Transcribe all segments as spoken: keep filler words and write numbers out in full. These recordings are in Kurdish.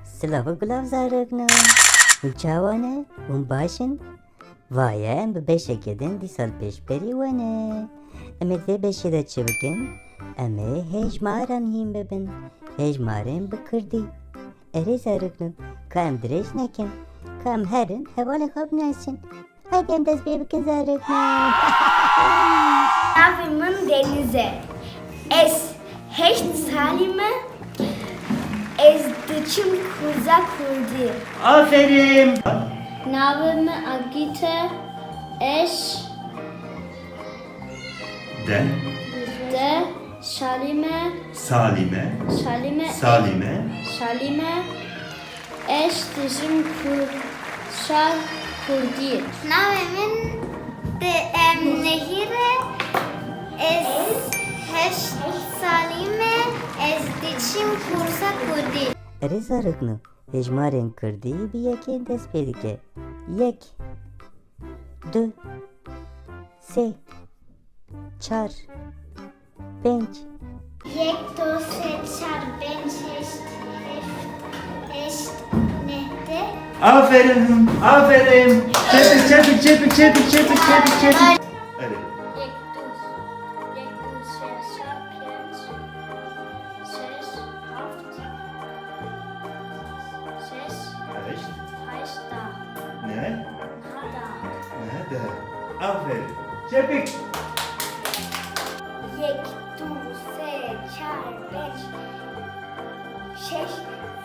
Silav û gulav zarokno. Hûn çawa ne? Hûn baş in? Vaye em bi beşekê din dîsa li pêşberî we ne. Em ê di vê beşê de çi bikin? Em ê hêjmaran hîn bibin. Hêjmarên bi kurdî. Erê zarokno, ka em dirêj nekin. Ka em herin hevalên xwe binesin. Hadi em dest pê bikin zarokno. Navê min Deniz e. Ez heşt salî me. Ez diçim kursa kurdî. Aferin. Navê min Agît e. Ez De. De salî me. Salî me. Salî me. Salî me. Salî me. Ez diçim kursa kurdî. Navê min de, em, Nehîr e. Ez heşt salî me. Ez diçim kursa kurdî. Erê zarokno, hêjmarên kurdî bi yekê dest pê dike. Yek, du, sê, çar, pênc. Yek, du, sê, çar, pênc, şeş, heft, heşt, neh, deh. Aferin, aferin. Çepik, çepik, çepik, çepik, çepik, çepik, çepik. Erê. Yek, du, yek, du, sê, çar, pênc, şeş, heft, şeş, Heşt. Heşt, deh. Ne? Neh, deh. Neh, deh. Aferin. Çepik. Yek, du, sê, çar, pênc, şeş,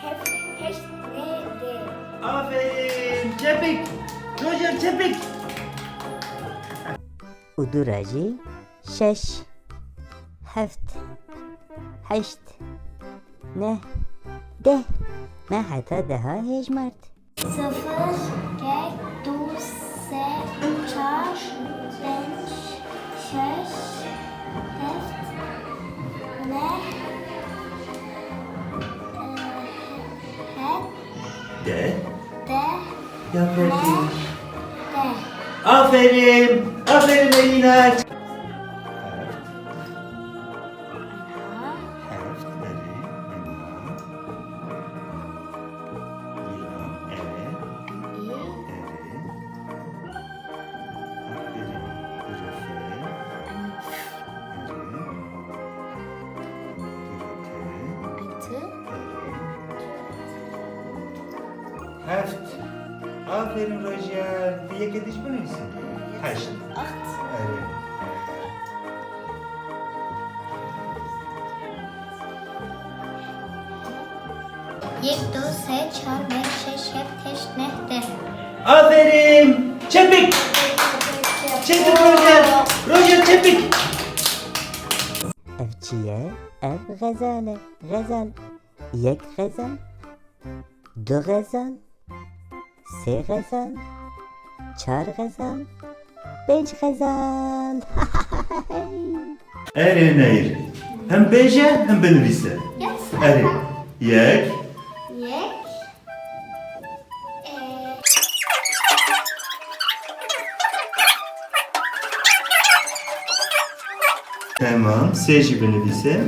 heft, heşt, neh, deh. Aferin. Çepik. Roger, çepik. Û dû re jî şeş, heft, heşt, neh, deh. Me heta deha hêjmart. Sifir, yek, du, sê, çar, pênc, şeş, heft, neh, eh, heft, Deh. Deh. Ya Ferdî. Deh. Aferin. Aferin Elîna. Heft. Heft. Erê. Elîna. Lîna. Erê. Erê. Aferin. Zülfü. Erê. Zülfü. Erê. Heft. Aferin Rojer. Tu yekê dîş binivîsî. Heşt. Acht. Erê. Yek, du, sê, çar, pênc, şeş, heft, heşt, neh, deh. Aferin. Çepik. Çepik Rojer. Rojer çepik. Ev çi ye? Ev xezal e. Xezal. Yek xezal. Du xezal. Sê xezal. Çar xezal. Pênc xezal. Erê Nehîr. Hem bêje hem binivîse. Yes. Erê. Yek. Yek. Ee. Tamam. Sê jî binivîse.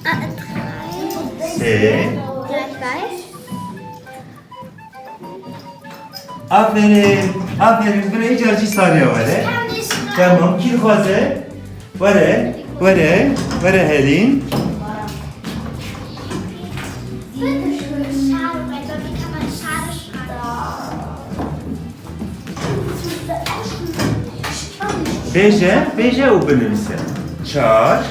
A, drei. Sê. Drei. Aferin, aferin. Bira îcar jî sariya were. Tamam, kî dixwaze? Were, were, were Helîn. Bêje, bêje û binivîse. Çar.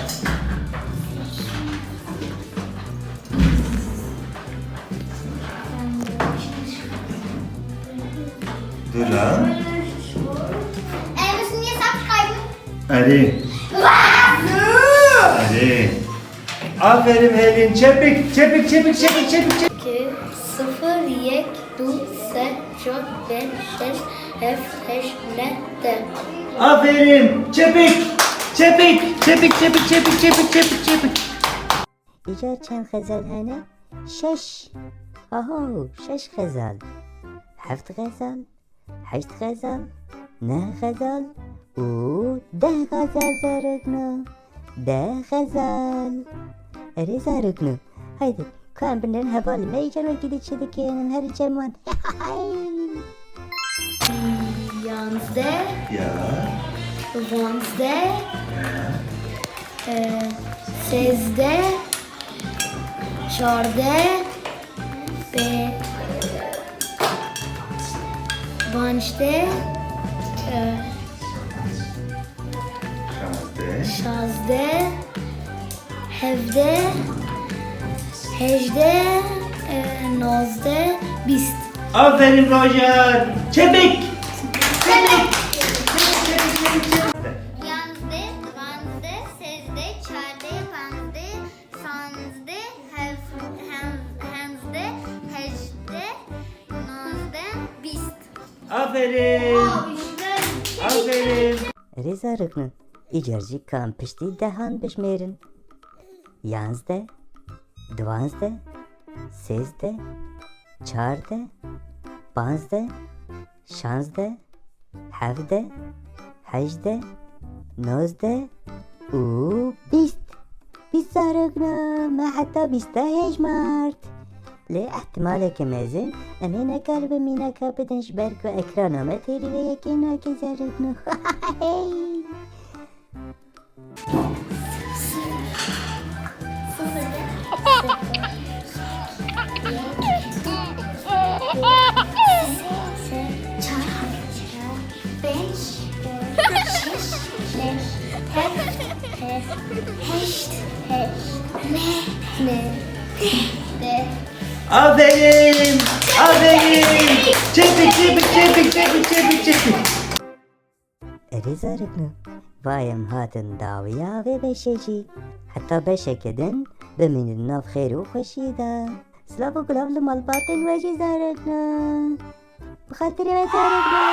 Dula. Erê. Erê. Aferin Helîn. Çepik, çepik, çepik, çepik, çepik, çepik. Ki sifir, yek, du, sê, çar, pênc, şeş, heft, heşt, neh, deh. Aferin. Çepik, çepik, çepik, çepik, çepik. Îcar çend xezal hene? Şeş. Aho, şeş xezal. Heft xezal, heşt xezal, neh xezal û deh xezal zarokno. Deh xezal. Erê zarokno. Haydi, Ku em binêrin hevalê me îcar wekî dî çi dikin, em herî cem wan. Yanzdeh. Ya. Vanzdeh. Ya. E, sêzdeh. Çardeh. Pe-, panzdeh. E, Şazdeh. Şazdeh, hevdeh, hejdeh, e, nozdeh, bîst. Aferin Roger. Çepik. Çepik. Çepik, çepik, çepik, çepik. Yanzdeh, diwanzdeh, sêzdeh, çardeh, panzdeh, sanzdeh, hev-, hem-, hemzdeh, hejdeh, nozdeh, bîst. Aferin. Aferin. Erê zarokno, îcar jî ka em piştî dehan bijmêrin. Yanzdeh, diwanzdeh, sêzdeh, çardeh, panzdeh, şazdeh, hevdeh, hejdeh, nozdeh û bîst. Bîst zarokno, me heta bîsta hejmart. Lê ihtimaleke mezin em ê nekaribin mînaka bidin ji ber ku ekrana me têrî vê yekê nake zarokno. Çar, pênc, şeş, şeş, heft, heft, heşt, heşt, neh, neh, deh, deh. Aferin! Aferin! Çepik, çepik, çepik, çepik, çepik, çepik. Erê zarokno, va em hatin dawiya vê beşê jî. Heta beşeke din bimînin nav xêr û xweşiyê de. Silav û gulav li malbatên we jî zarokno. Bi xatirê we zarokno.